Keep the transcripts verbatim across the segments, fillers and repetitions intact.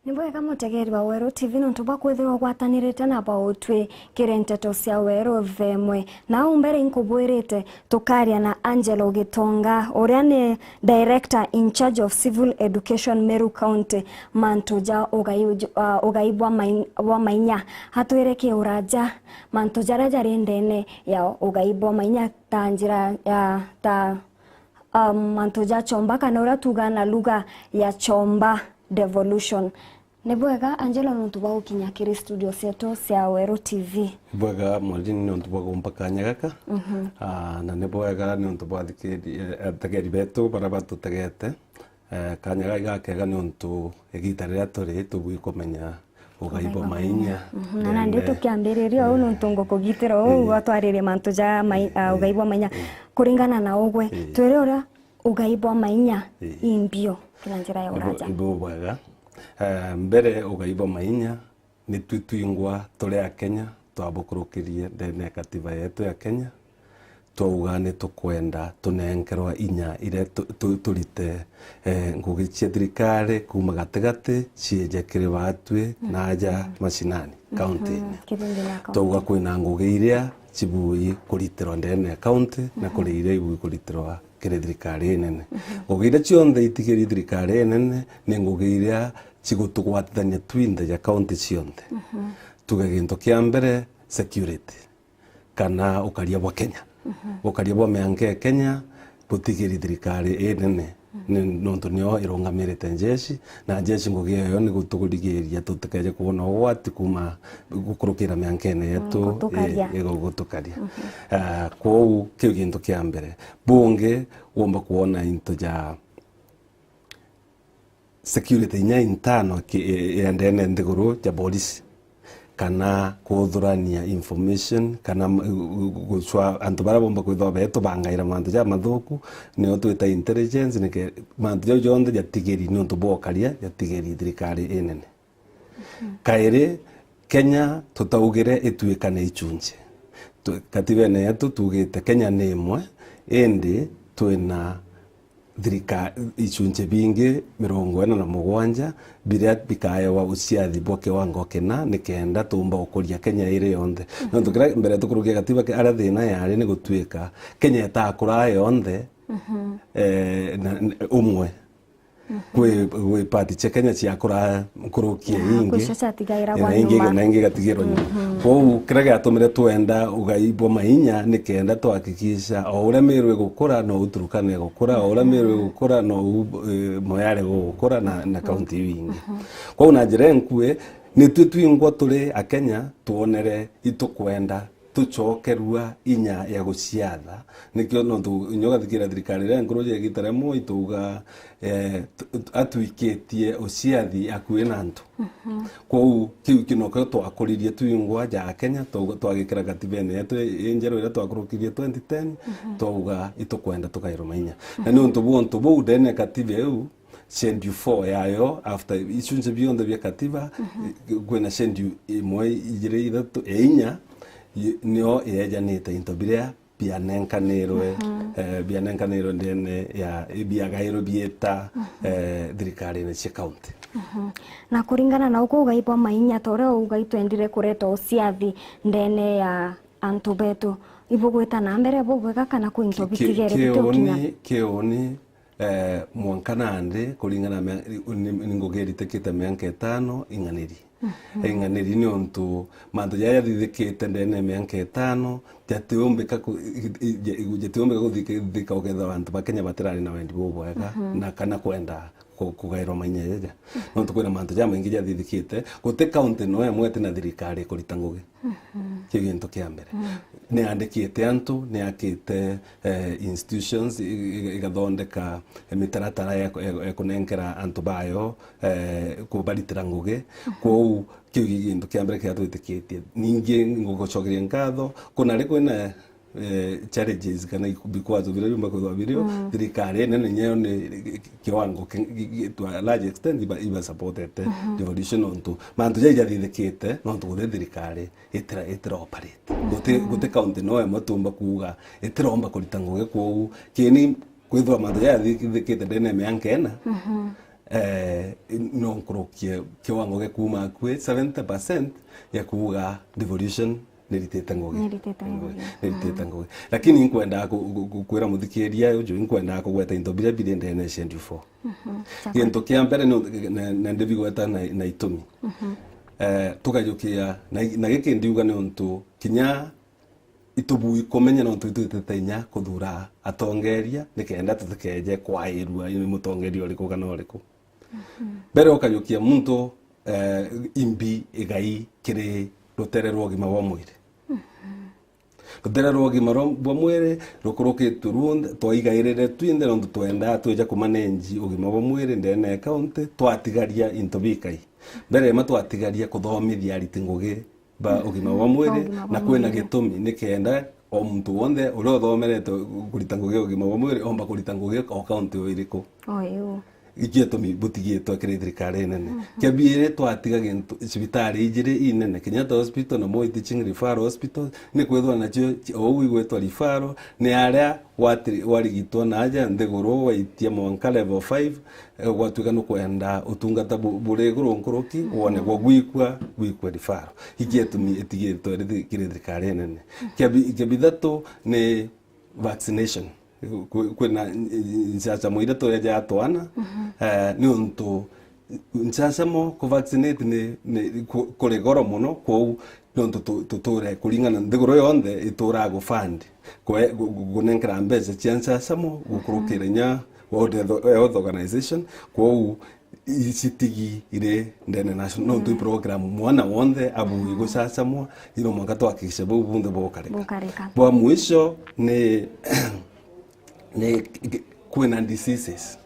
Ni bwega mutegeri wa Weru T V nontu bwa kwithirwa ugwatanirite na bautwi kiri nteto cia Weru themwe. Na au mbere inkubwirite tukaria na Angelo Gitonga, uria ni Director in charge of Civil Education Meru County, mantu ja ugai, uh, ugai bwa mai-, bwa mainya. Atwire kiuraja mantu jaria jari ndene ya ugai bwa mainya ta njira ya, ta, um, mantu ja chomba kana uria tuga na lugha ya chomba devolution. Ni bwega, Angelo, nontu bwa gukinya kiri studio cietu cia Weru T V. Bwega, Mwalini, nontu bwa kumpa kanya gaka. Mhm. Ah, na ni bwega nontu bwa athikiri-, eh, ategeri betu baria batutegete. Eh, kanya gaka gakega nontu igita riria turi tubui kumenya ugai bwa mainya. Mhm. Na nandi tukiambiriria uu, nontu ngukugitira uu, eh, watwaririe mantu ja mai-, ah, eh, ugai bwa mainya. Eh. Kuringana na ugwe, eh, twire uria ugai bwa mainya, eh, imbio kina njira ya uraja. Ibu-, ibu bwega. Eh, mbere ugai bwa mainya, ni twi twingwa turi Akenya twabukurukirie ndene ya katiba yetu ya Kenya, twauga ni tukwenda tunenkerwa inya iria tu-, tu-, turite, eh, ngugi cia thirikari kuuma gatigati cieje kiri baatwi na aja mashinani, mhm, kaunti-ini. Kirindi na kaunti. Twauga kwina ngugi iria cibui kuritirwa ndene ya kaunti na kuri iria ibui kuritirwa kiri thirikari inene. Mhm. Ngugi iria cionthe itigiri thirikari inene ni ngugi iria cigutugwatithania twinthe ja kaunti cionthe. Mhm. Tuge gintu kia mbere, security, kana ukaria bwa Kenya. Mhm. Ukaria bwa mianka ya Kenya butigiri thirikari inene. Mhm. Ni, nontu nio irungamirite njeshi, na njeshi ngugi yayo ni guturigiria tutikeje kwona ugwati kuuma gukurukira miankene yetu, mm, gutukaria. I-, igu-, gutukaria. Mhm. Ah, kwou kiu gintu kia mbere. Bungi, womba kwona into ja security inya intano ki-, e-, ya ndene nthiguru ja polisi, kana kuthurania information, kana m-, gu-, gu-, gucwa antu baria bomba kwithwa betubangaira mantu ja mathuku, nio twita intelligence, nike mantu jau jonthe jatigeri niuntu bwa ukaria, jatigeri thirikari inene. Kairi, Kenya tutaugire ituikane icunci. Tu-, katibene yetu tugite Kenya ni imwe, indi twina thirika-, icunci bingi mirongo ina na mugwanja biria bikaewa uciathi bwa kiwango kina, nikenda tuumba gukuria Kenya iri yonthe. Mhm. Nontu kiria mbere tukurukia katiba ki-, aria thina yari ni gutuika Kenya itakuraa yonthe, mhm, eh, na, na, umwe. Mhm. Kwi, kwi part cia Kenya ciakura nkuruki ya, ah, ingi, kwi cia ciatigairagwa na ingi, nyuma, na ingi igatigirwa nyuma. Mhm. Kwou kiria giatumire twenda ugai bwa mainya ni kenda twahakikisha o uria Meru igukura, nou Turkana igukura, o uria Meru igukura, nou, eh, Moyale gugukura na, na, mhm, kaunti iu ingi. Mhm. Kwou na njira inkui, nitui twingwa turi Akenya twonere itukwenda tucokerua inya ya guciatha. Nikio nontu inya ugathikira thirikari iria nkuru cia igita ria Moi tuuga, eh, tu-, tu-, atwikitie uciathi akui na antu. Mhm. Kwou kiu kinokio twakuririe twingwa ja Akenya, twa-, twagikira katibene yetu i-, injeru iria twakurukirie twenty ten, mhm, twauga itukwenda tukairwa mainya. Na, mhm, niuntu bwa untu buu ndene katiba iu, Schedule four yayo, after icunci bionthe bia katiba, mhm, i-, kwina schedule imwe, ijiri, ithatu, e inya, i-, nio yejanite into biria bianenkanirwe, mhm, eh, bianenkanirwe ndene ya, biagairwe bieta, mhm, eh, thirikarine cia kaunti. Mhm. Na kuringana na uku ugai bwa mainya, ta uria ugai twendire kureta uciathi ndene ya antu betu, ibugwita na mbere bubwega kana kwi into ki-, ki-, bitigere bitukinya? Kiuni, kiuni, Eh, mwanka nandi, kuringana na mia-, ni, ni ngugi iritikite mianka itano ing'aniri. Mhm. Ing'aniri niuntu mantu jaria jathithikite ndene ya mianka itano, jatiumbika ku-, i-, i-, ja-, jatiumbika kuthithika ukethira antu ba Kenya batirari na wendi bubwega, mhm, na kana kwenda ku-, kugairwa mainya jaja. Mhm. Nontu kwina mantu jamaingi jathithikite, guti kaunti no imwe itina thirikari ikurita ngugi. Mhm. Kiu gintu kia mbere. Mhm. Niandikite antu, niakite, eh, institutions, i-, i-, igathondeka mitaratara ya ku-, ya, ya kunenkera antu bayo, eh, kubaritira ngugi. Mhm. Kwou, kiu gi gintu kia mbere kiria twitikitie. Ningi ngugucokeria nkatho, kuna ri kwina, eh, challenges kana iku-, bikwazo biria biumba kwithwa birio, mm, thirikari inene nyeyo ni kiwango ki-, ki-, ki-, to a large extent iba, iba supportete, mhm, devolution nontu mantu jaja jathithikite, nontu guti thirikari itira, itira operate. Guti, mhm, guti county no imwe tumba kuuga itiromba kurita ngugi kwou. Kini kwithwa mantu jathithikite ndene ya mianka ina, mhm, eh, no nkurukie kiwango gia kuuma akui seventy percent ya kuuga devolution niritite ngugi. Niritite ngugi. Niritite ngugi. Lakini nkwendaa ku-, ku-, ku-, kwira muthikiria uju, nkwendaa kugweta into biria biri ndene ya Schedule four. Mhm. Gintu kia mbere ni, na, na ndibigweta na, na itumi. Mhm. Eh, tukajukia, na, na giki ndiuga ni untu kinya itubui kumenya nontu itwitite inya kuthura atongeria, nikenda tutikeje kwairua ni mutongeria uriku kana uriku. Mhm. Mbere ukajukia muntu, eh, imbi igai kiri rutere rwa ugima bwa mwiri. Mhm. Rutere rwa ugima rwa, bwa mwiri rukurukitwe ruonthe, twaigairire twinthe nontu twendaa twija kumanenji ugima bwa mwiri ndene ya county, twatigaria into bikai. Mbere ema twatigaria kuthomithia ariti ngugi ba ugima bwa mwiri, ugima bwa na kwina mwiri. Gitumi nikenda o muntu wonthe uria uthomerete kurita ngugi ya ugima bwa mwiri omba kurita ngugi o county o iriku. O iu. Iki gitumi butigitwe kiri thirikari nene. Mhm. Kia biiri, twatiga gintu, cibitari ijiri inene, Kenyatta Hospital na Moi Teaching Referral Hospital, ni kwithwa nacio ci-, ou igwitwa referral, ni aria watiri-, warigitwa na aja nthiguru, waitia mwanka level five, eh, gwatuika nukwenda utungata bu-, buri iguru nkuruki, mhm, wone gwa gwikua, gwikue referral. Iki gitumi itigitwe iri thi-, kiri thirikari nene. Mhm. Kia bi-, kia bithatu ni vaccination. Kwi-, kwina ncacamo iria tureja twana, mhm, eh, ni untu ncacamo ku vaccinate ni, ni ku-, kuri goro muno, kwou ni untu tu-, tuture kuringana nthiguru yonthe itura gu fund, kwe-, gu-, gu-, kunenkera mbeca cia ncacamo gukurukira inya World Health, Health Organization, kwou icitigi iri ndene national, nontu i program mwana wonthe abui gucacamwa, ino mwanka twakikishe bau bunthe bukarika. Bukarika. Bwa mwisho ni, ni kwina diseases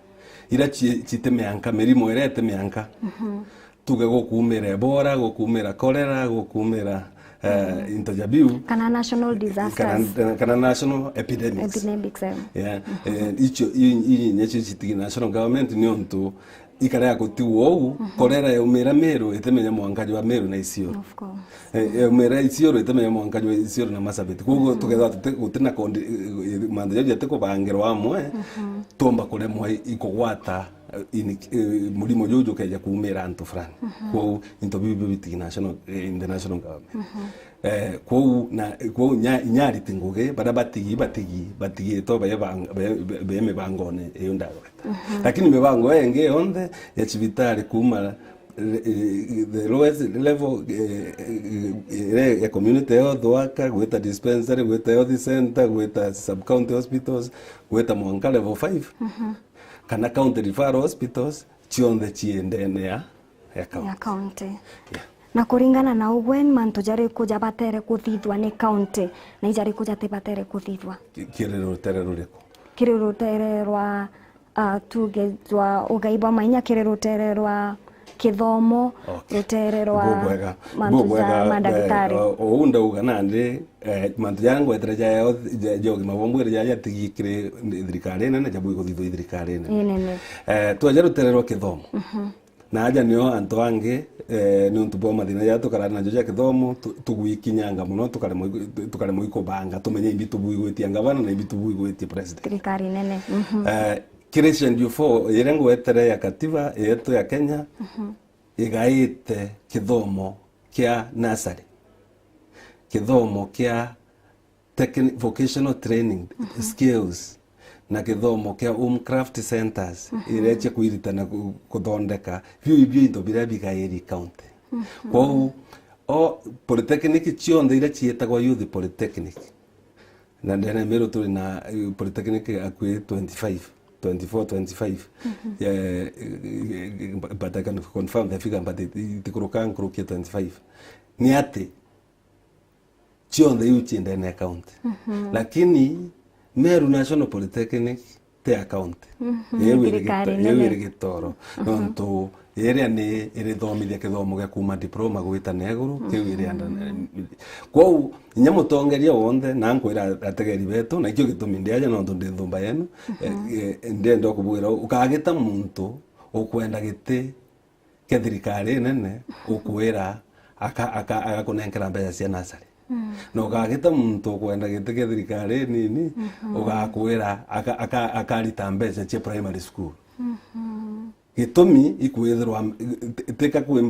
ira ci-, citi mianka, mirimo ira iti mianka. Mhm. Tuge gukumira Ebola, gukumira cholera, gukumira, eh, into ja biu. Kana national disasters. Kana, kana national epidemics. Epidemics, eh. Yeah. Mhm. Eh, icio, i-, i-, inya cio citigi national government ni untu ikarega gutigwa uu, mhm, cholera yaumira Meru, itimenya mwanka jwa Meru na Isiolo. Of course. Eh, yaumira Isiolo, itimenya mwanka jwa Isiolo na Marsabit. Koguo, mhm, tukethirwa tuti-, gutina kondi-, eh, eh, mantu jau jatikubangirwa amwe, mhm, twomba kuremwa i-, ikugwata, eh, ini-, eh, murimo juu jukeja kuumira antu fulani. Mhm. Kwou, into biu biu bitigi national, eh, in the national government. Mhm. Eh, kwou na, kwou nya-, inya ariti ngugi, baria batigi, batigi, batigitwe be bang-, be, be, be mibangone iu ndagweta. Mhm. Lakini mibango ingi yonthe ya cibitari kuuma, eh, eh, the lowest level, eh, eh, eh, ya community health worker, gwita dispensary, gwita health center, gwita sub-county hospitals, gwita mwanka level five, mhm, kana county referral hospitals, cionthe cii ndene ya ya county. Ya county. Yeah. Na kuringana na ugwe, ni mantu jariku jabatere kuthithwa ni county, na ijariku jatibatere kuthithwa? Ki-, kiri rutere ruriku? Kiri rutere rwa, ah, tuge jwa ugai bwa mainya, kiri rutere rwa kithomo, okay, rutere rwa bubwega, mantu ja bubwega, mandagitari. Eh, o-, ou ndauga nandi, eh, mantu jaa ngwetere ja health, ja, ja ugima bwa mwiri jaa jatigi kiri thirikari nene, jabui kuthithwa i thirikari nene. Inene. Eh, tweja rutere rwa kithomo. Mhm. Na aja nio antu angi, eh, niuntu bwa mathina jaria tukarari najo ja kithomo, tu-, tugwikinyanga mono, tukaremwa i-, tu-, tukaremwa i kubanga, tumenye imbi tubui gwitia ngavana na imbi tubui gwitia president. Thirikari nene. Mhm. Eh, kiri Schedule four, iria ngwetere ya katiba yetu ya Kenya, mhm, igaite kithomo kia nursery, kithomo kia techni-, vocational training, mhm, skills, na kithomo kia home craft centers, mhm, iria cia kwiritana ku-, kuthondeka. Biu ibio into biria bigairi county. Mhm. Kwou, o polytechnic cionthe iria ciitagwa youth polytechnic, na ndene Meru turi na, eh, polytechnic akui twenty-five, twenty-four, twenty-five. Mhm. Eh, eh, eh, but I can confirm the figure, but it, it, itikuruka nkuruki ya twenty-five. Ni ati, cionthe iu ci ndene ya county. Mhm. Lakini Meru National Polytechnic ti ya county. Mhm, iu iri thirikari gito-, iu nene. Iri gitoro. Mhm. Nontu iria ni irithomithia kithomo gia kuuma diploma gwita na iguru, kiu iri under-, mhm, kwou, inya mutongeria wonthe, na nkwira ategeri betu, na ikio gitumi ndi aja, nontu ndi nthumba yenu, mhm, eh, eh, ndienda kubwira, ukagita muntu ukwenda giti kia thirikari nene, ukwira aka-, aka-, agakunenkera mbeca cia nasari. Mm. Na ugagita muntu ukwenda giti kia thirikari nini, mhm, ugakwira aka-, aka-, akarita mbeca cia primary school. Mhm. Gitumi ikwithirwa, tika kwi,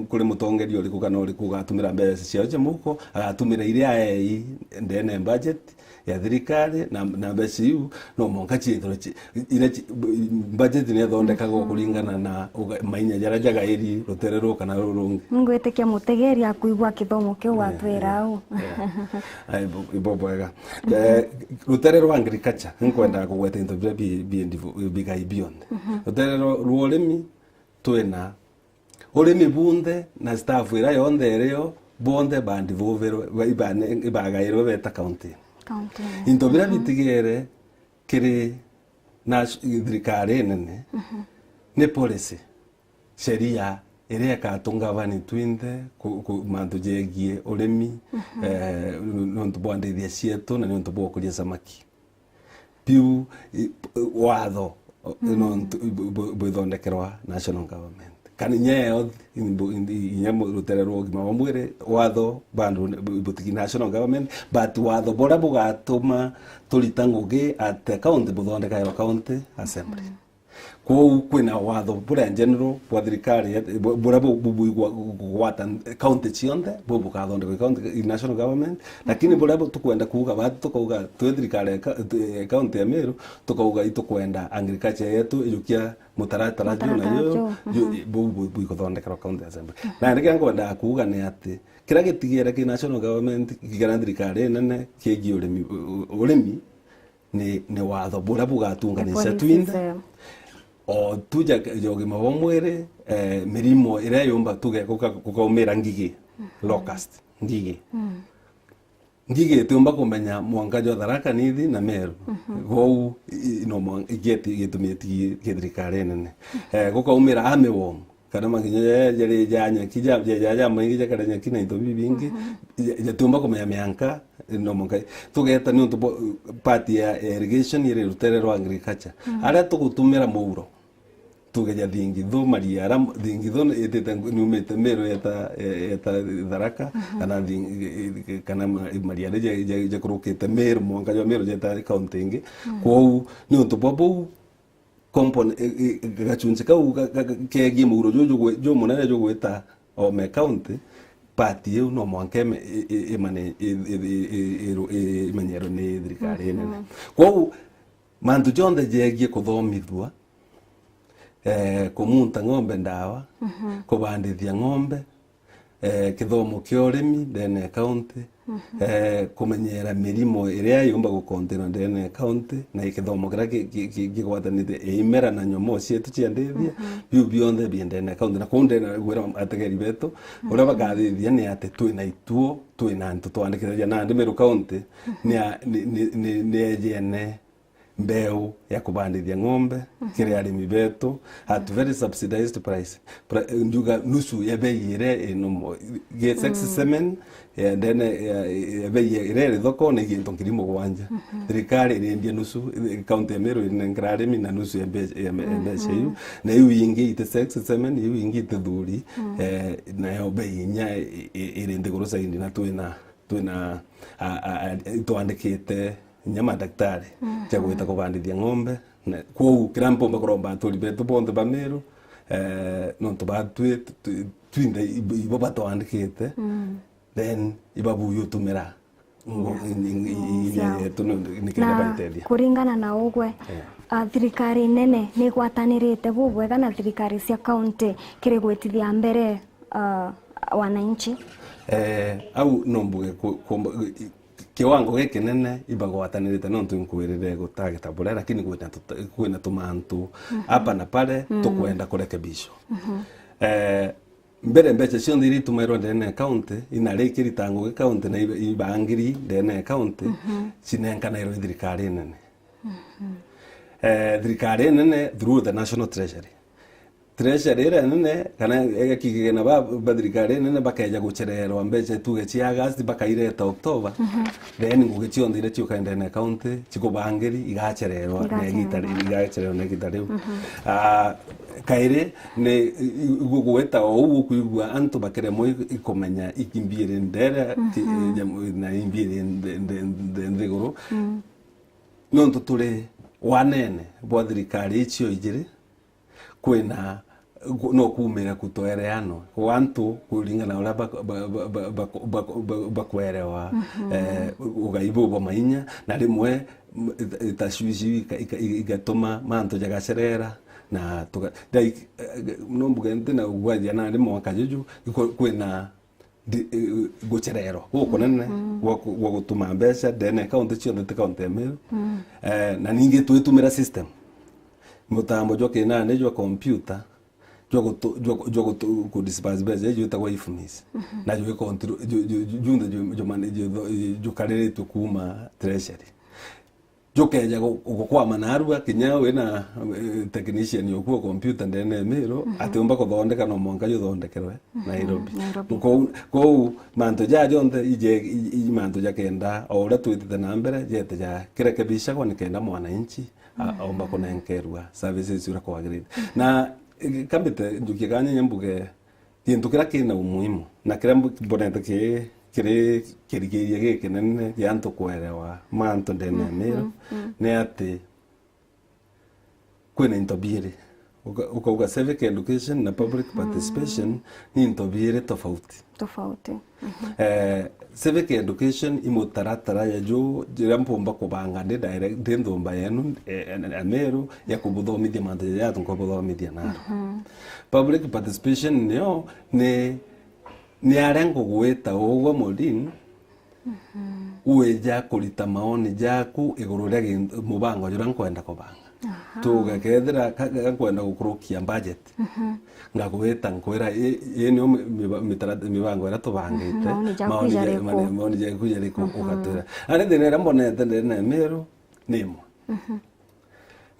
kuri mutongeria uriku kana uriku ugatumira mbeca ciao cia muhuko, agatumira iria aei ndene budget ya thirikari, na, na mbeca iu no mwanka ciithirwe ci-, iria ci-, budget ni ithondekagwo kuringana na uga-, mainya jaria jagairi rutere ruu kana ruu rungi. Ngwitikia mutegeri akwigua kithomo kiu watwira au. Ai, ibo, ibo bwega. Eh, rutere rwa agriculture, nkwendaga kugweta into biria bi, bi, bi, bigai bionthe. Rutere rwa, rwa urimi, twina urimi bunthe na staff iria yonthe irio, bonthe bandivuvirwe, ba-, ibane-, ibagairwe beta county. County. Into biria bitigere kiri na sh-, thirikari nene, ni policy, sheria iria ikatungavani twinthe ku, ku, mantu jegie urimi, eh, niuntu bwa ndithia cietu na niuntu bwa ukuria samaki. Biu, i, watho, nontu bu, bu, bwithondekerwa national government. Kana inya yo, inya rutere rwa ugima bwa mwiri, watho bado bu, butiki national government, but watho buria bugatuma turita ngugi at the county buthondekairwa county assembly. Kwou kwina watho buria general bwa thirikari, bu-, buria bu-, bu-, bu-, igwa-, kugwata county cionthe, bu bukathondekwa i county, i national government, lakini buria bu-, tukwenda kuuga bati, tukauga twi thirikari ya ka-, ya county ya Meru, tukauga itukwenda agriculture yetu ijukia mutaratara juu na juu, juu, bu-, bu-, bu ikuthondekerwa county assembly. Na nikia nkwendaga kuuga ni ati, kiria gitigere ki national government, kana thirikari nene, kiegie urimi, u-, u-, urimi, ni, ni watho buria bugatunganisha twinthe. O tu ja, ja ugima bwa mwiri, eh, mirimo iria yumba tuge guka-, gukaumira ngigi, locust, ngigi. Ngigi itiumba kumenya mwanka jwa Tharaka Nithi na Meru. Gwou, i, i, no mwan-, igeti-, gitumi iti gi thirikari nene. Eh, gukaumira armyworm. Kana makinya ja-, jari ja nyaki, ja, ja, ja, ja maingi jakare nyaki na into bibingi, ja-, jatiumba kumenya mianka, no mwanka. Tugeta niuntu bwa, part ya, ya irrigation iri rutere rwa agriculture. Aria tugutumira muuro, tuge ja thingithu, maria aria thingithu itite niumite Meru yeta, yeta Tharaka, kana thing-, kana ma-, maria aria ja, ja, jakurukite Meru, mwanka jwa Meru jeta county ingi. Kwou, niuntu bwa buu, compon-, i, i, gachunchi kau ga, ga, ga, kegie muuro ju, jugwe-, jumunene jugwita Ome County, part iu no mwanka ime-, i, i, imane-, i, i, i, i, iru-, i, imenyerwe ni thirikari inene. Kwou, mantu jonthe jegie kuthomithua, eh, kumunta ng'ombe ndawa, kubandithia ng'ombe, eh, kithomo kia urimi ndene ya county, eh, kumenyera mirimo iria yumba gukontinwa ndene ya county, na kithomo kiria ki-, ki-, ki-, kigwatanite imera na nyomoo cietu cia ndithia, biu bionthe bi ndene ya county. Na kuu ndene gwira ategeri betu, uria bakathithia ni ati twina ituo, twina antu twandikithagia nandi Meru County, ni a-, ni, ni, ni, ni ejene mbeu ya kubandithia ng'ombe kiri arimi betu at very subsidized price. Pra-, njuga nusu ya bei iria ino mo-, ge sex semen, ya ndene, ya, ya bei iria iri thoko ni gintu ngiri mugwanja. Thirikari irendia nusu, eh, county ya Meru inenkera arimi na nusu ya mbe-, ya me-, ya mbeca iu. Na iu ingi ite sex semen, iu ingi ite thuri, eh, nayo bei inya i-, i-, iri nthiguru zaidi na twina twina, a, a, a, itwandikite inya madaktari ja gwita kubandithia ng'ombe. Na kwou kiria mpumba kuromba aturi betu bonthe ba Meru, eh, nontu ba twi, twi, twinthe ibo, ibo batwandikite, then ibabuyu utumira ngo-, in-, in-, in-, inya yetu ni, ni kenda baitethia. Kuringana na ugwe, eh, ah, thirikari nene ni igwatanirite bubwega na thirikari cia county kiri gwitithia mbere ah, wananchi? Eh, au no mbuge ku-, kumba-, i-, kiwango gikinene ibagwatanirite nontu nkwirire gutagita buria, lakini kwina tuta-, kwina tumantu hapa na pale tukwenda kurekebishwa. Eh, mbere mbeca cionthe iria itumairwa ndene ya county, ina riki ritango gi county na iba-, ibangiri ndene ya county, cinenkanairwe i thirikari nene. Eh, thirikari nene through the National Treasury. Treasury iria nene, kana kigegena ba, ba thirikari nene bakeja guchererwa mbeca tuge cia August, bakaireta October, then ngugi cionthe iria ciukaga ndene ya county cikubangiri igachererwa na igita ri-, igachererwa na igita riu. Ah, kairi ni i-, i-, igugweta o uu ukwigua antu bakiremwa i-, ikumenya imbiri ndere, ti-, jamu-, na imbiri nde-, nde-, nde-, nthiguru. Nontu turi wanene bwa thirikari icio ijiri, kwina, no kuumira kutwereanwa kwa antu kuringana na uria bak-, ba-, ba-, bakwerewa, eh, ugai buu bwa mainya, na rimwe, m-, tashwishi ika-, ika-, igatuma mantu jagacerera, na tuga-, like, eh, no mbuge nti na ugwathia na rimwe mwaka juju, iko-, kwina ndi-, eh, gucererwa gukunene gwa ku-, gwa gutuma mbeca ndene kaunti cionthe ti kaunti ya Meru. Eh, na ningi twitumira system, mutambo jwa kinani jwa computer, jwa gutu-, jwa, jwa gutu-, ku disperse mbeca iji jwitagwa IFMIS. Na jwi control, ju-, ju-, ju-, junthe ju-, jumani-, ju-, ju-, jukariritue kuuma treasury. Jukeja gu-, gukwama narua, kinya wina, eh, technician yoku wa computer ndene ya Meru, atiumba kuthondeka, no mwanka juthondekerwe Nairobi. Nairobi. Kou, kou mantu jaa jonthe ije, i-, i-, mantu ja kenda, o uria twitite na mbere, jete ja kirekebishagwa ni kenda mwananchi a-, aumba kunenkerwa services uria kwagirite. Na, eh, kambite njukie kanya nya mbuge, gintu kiria kina umuhimu, na kiria mbu-, mbonete ki-, kiri kirigiria gikinene gia antu kwerewa mantu ndene ya Meru, ni ati kwina into biiri. Uka-, ukauga civic education na public participation ni into biiri tofauti. Tofauti. Eh, civic education i mutaratara ya ju-, jiria mpumba kubanga ndi direct, ndi nthumba yenu, eh, ya Meru, ya kubuthomithia mantu jaja nkubuthomithia naro. Public participation niyo ni, ni aria ngugwita ugwe Maureen, wija kurita maoni jaku iguru ria gintu, mubango juria nkwenda kubanga. Tuuge kethira ka-, ka-, nkwenda gukurukia budget. Ngagwita nkwira, "Ii, ii niyo mi-, miba-, mitara-, mibango iria tubangite." Maoni jaku jariku? Maoni jaku jariku? Ugatwira. Na ni thina iria mbonete ndene ya Meru ni imwe.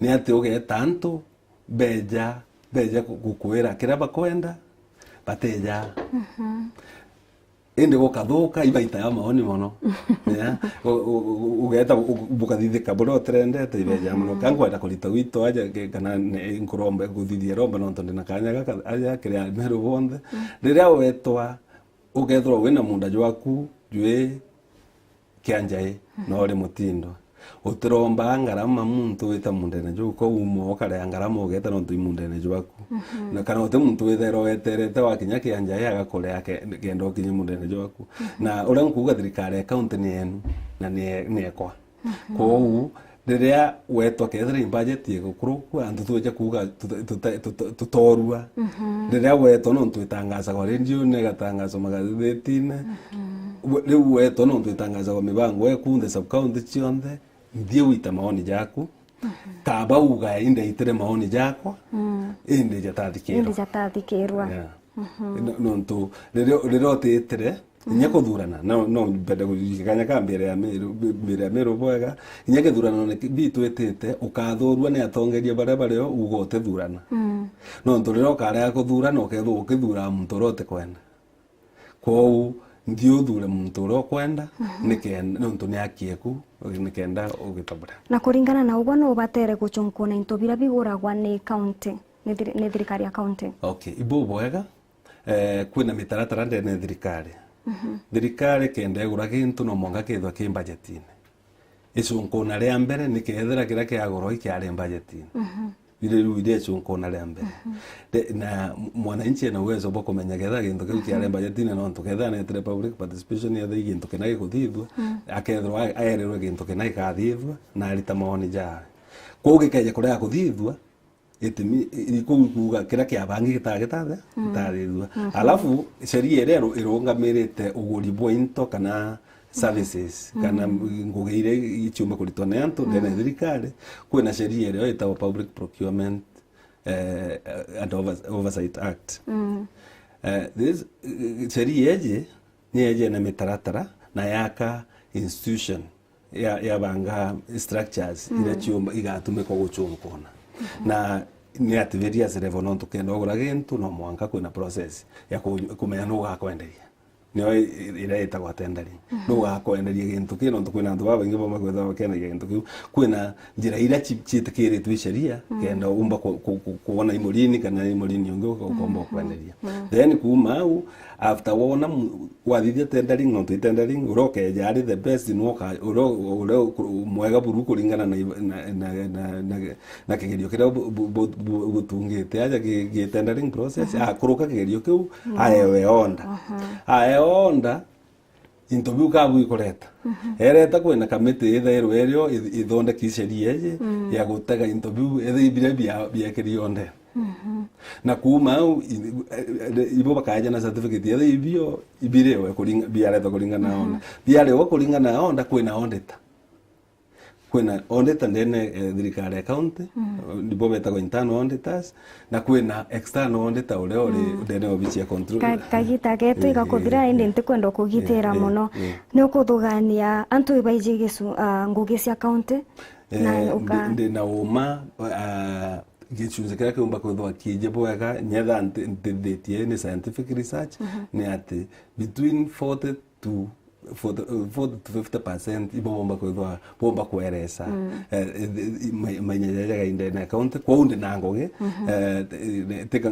Ni ati ugeeta antu beja, beja gu-, gukwira kiria bakwenda, bateja. Indi gukathuka, ibaita ya maoni mono. Yeah. U-, u-, u-, ugeeta u-, u-, bukathithika buria utirendete, ibeja mono. Ka nkwenda kurita wito aja, ke-, kana ne-, nkuromba, kuthithia romba nontu ndina kanya gaka, aja kiri Ameru bonthe. Riria wetwa, ukethirwa wina munda jwaku jwi kia njai, na uri mutindwa. Utiromba ngarama muntu wita mundene juu, kou uma ukarea ngarama ugeeta nontu i mundene jwaku. Na kana uti muntu withaira weterete wakinya kia njai agakurea ke-, kenda ukinye mundene jwaku. Na uria nkuuga thirikari ya county ni yenu, na ni ye-, ni yekwa. Kou, riria wetwa kethira i budget igukurukua, antu twija kuuga tuta-, tuta-, tuta-, tutorua. Riria wetwa nontu itangazagwa radio-ini, igatangazwa magathethine. We-, riu wetwa nontu itangazagwa mibango eku nthe sub county cionthe, nthie wita maoni jaku. Kaba uga indaitire maoni jakwa, indi jatathikirwa. Indi jatathikirwa. Yeah. No-, nontu riria, riria utitire, inya kuthurana, no, no mbende kujikanya ka mbere ya Meru, mbere ya Meru bwega, inya kithurano ni ki-, bitwitite, ukathurua ni atongeria baria bario, uga utithurana. Nontu riria ukarega kuthurana, ukethirwa ukithura muntu uria utikwenda. Kwou, nthi uthure muntu uria ukwenda, nikenda, nontu ni haki eku, nikenda ugitabura. Na kuringana na uguo, no ubatere gucunkuna into biria biguragwa ni county, ni thiri-, ni thirikari ya county? Okay, ibu bwega. Eh, kwina mitaratara ndene ya thirikari. Thirikari kenda igura gintu no mwanka kethirwa ki budgetine. Icunkuna ria mbere ni kethira kiria kiagurwa ikiari budgetine. Iri riu iri icunkuna ria mbere. De-, na m-, mwananchi ena uwezo bwa kumenya kethira gintu kiu kiari budgetine, nontu kethira netire public participation, yethira i gintu kina gikuthithua, akethirwa a-, aerirwe gintu kina gikathithua, na arita maoni jawe. Kwou gikeja kurega kuthithua, itimi, i-, i-, kuu kuuga kiria kiabangi gita-, gitathe, gitathithua. Alafu, sheria iria iru-, irungamirite uguri bwa into kana services, kana ngugi iria iciumba kuritwa ni antu ndene ya thirikari, kwina sheria iria itagwa Public Procurement, eh, and Overs-, Oversight Act. Eh, this, eh, sheria iji ni yeje na mitaratara na yaka institution ya, yabanga structures iria ciumba igatumika gucunkuna. Na ni at various level, nontu kenda ugura gintu, no mwanka kwina process ya ku-, kumenya nu ugakwenderia. Nio i-, i-, iria itagwa tendering. Mhm. Ndugakwenderia gintu kiu, nontu kwina antu babaingi bomba kwithirwa bakendagia gintu kiu. Kwina njira iria ci-, ciitikiritwe i sheria, mhm, kenda umba ku-, ku-, ku-, kwona i murini kana i murini ungi uka-, ukomba, mhm, kwenderia. Mhm. Then kuuma au, after wona mu-, wathithia tendering, nontu i tendering, uria ukeja ari the best, nwe uka-, uria, uria uku-, mwega buru kuringana na, na, na, na, na, na kigerio kiria bu-, bu-, bu-, bu-, butungite aja gi-, gi tendering process, mhm, akuruka kigerio kiu, mhm, aewe order. Aha. Aewe order, into biu kabu ikureta. Mhm. Ereta kwina kamiti ithairwe irio ith-, ithondeki sheria iji, mm, ya gutega into biu, ethei biria bia-, biekiri order. Mhm. Na kuuma au, i-, i-, ibo bakaja na certificate, ethei ibio ibiriwe kuringa-, biaretwa kuringana na, mhm, order. Biarewa kuringana na order, kwina auditor. Kwina auditor ndene, eh, thirikari ya county, mm, nibo betagwa internal auditors, na kwina external auditor uria uri, mm, ndene obici ya control. Ka-, kagita getu, eh, igakuthira, eh, indi, eh, ntikwenda kugitira, eh, eh, mono. Eh. Ni ukuthugania antu ibaiji gicu-, ah, ngugi cia county, na, eh, uka- ndi, ndi na uma, ah, gicunji kiria kiumba kwithwa kiiji bwega, nyetha nti-, ntithitie ni scientific research, mhm, ni ati between forty to forty, forty to fifty percent ibo bomba kwithwa, bomba kweresa, mm, eh, eh, ma-, mainya jaja gaindene ya county. Kwou ndi na ngugi, mhm, eh, te-, te-,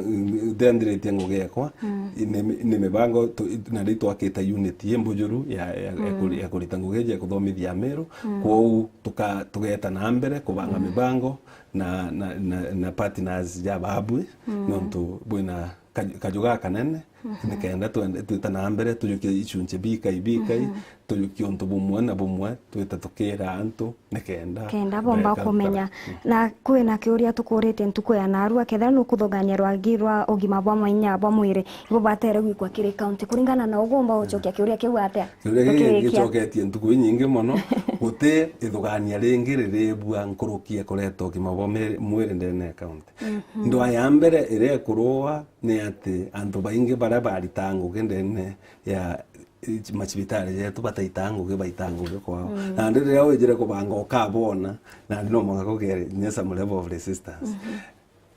tendiritie ngugi ekwa, mm, ni mi-, ni mibango tu-, na ri twakite unit i mbujuru ya, ya, ya kuri-, mm, ya kurita ngugi iji ya kuthomithia Amiru. Mm. Kwou tuka-, tugeta na mbere kubanga, mm, mibango na, na, na, na partners ja babui, mm, nontu bwina kaju-, kaju gakanene, mhm, nikenda twende, twita na mbere, tujukie icunci bikai, bikai, mhm, tujukie untu bumwe na bumwe, twita tukira antu, nikenda kenda bomba beka kumenya. Mm. Na kwina kiuria tukuritie ntuku ya narua, kethira nukuthugania rwagi rwa ugima bwa mainya bwa mwiri, ibo batere gwikwa kiri county. Kuringana na ugu, umba gucokia kiuria kiu atia? Kiuria giki tukikia gicoketie ntuku inyingi mono, guti ithugania ringi riribua nkuruki ya kureta ugima bwa miri-, mwiri ndene ya county. Mhm. Ndwaa ya mbere iria ikurua ni ati antu baingi baria baritaa ngugi ndene ya, eh, macibitari jetu bataitaa ngugi, baitaa ngugi kwao. Mm. Nandi riria wijire kubanga ukabona, nandi no mwanka kugere kinya some level of resistance. Mhm.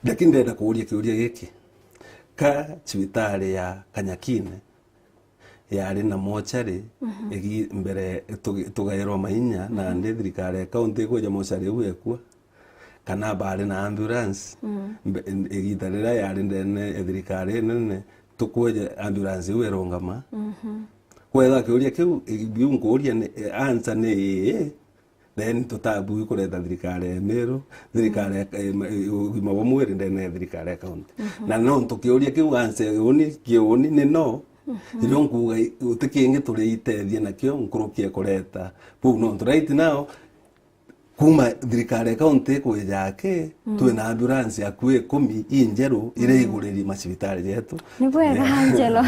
Lakini ndenda kuuria kiuria giki, ka cibitari ya Kanyakine yari na mochari, mhm, igi-, mbere tugi-, tugairwa mainya, mhm, nandi thirikari ya county ikwija mochari iu ekua, kana bari na ambulance, mm, mbe-, igita riria yari ndene ya thirikari inene, tukwija ambulance iu irungama? Mhm. Kwethwa kiuria kiu, i-, biu nkuuria ni, answer ni ii, then tutabui kureta thirikari ya Meru, thirikari ya, eh, ma-, eh, ugima bwa mwiri ndene ya thirikari ya county. Mhm. Na nontu kiuria kiu answer uni, kiuni ni no, mhm, irio nkuuga i-, guti kingi turiitethia nakio nkuruki ya kureta kuu, nontu right now, kuma thirikari ya county ikwija aki, mm, twina ambulance akui ikumi injeru iria, mm, iguriri macibitari jetu. Ni bwega, eh, Angelo.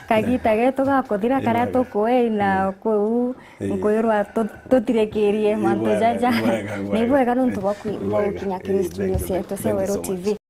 Kagita getu gakuthira karia, eh, tukuina, eh, kuu, eh, nkwirwa tu-, tutirikirie mantu jaja. Ni bwega, ni bwega, ni bwega. Ni bwega nontu bwa kwi-, bwa gukinya kiri studio cietu cia Weru T V.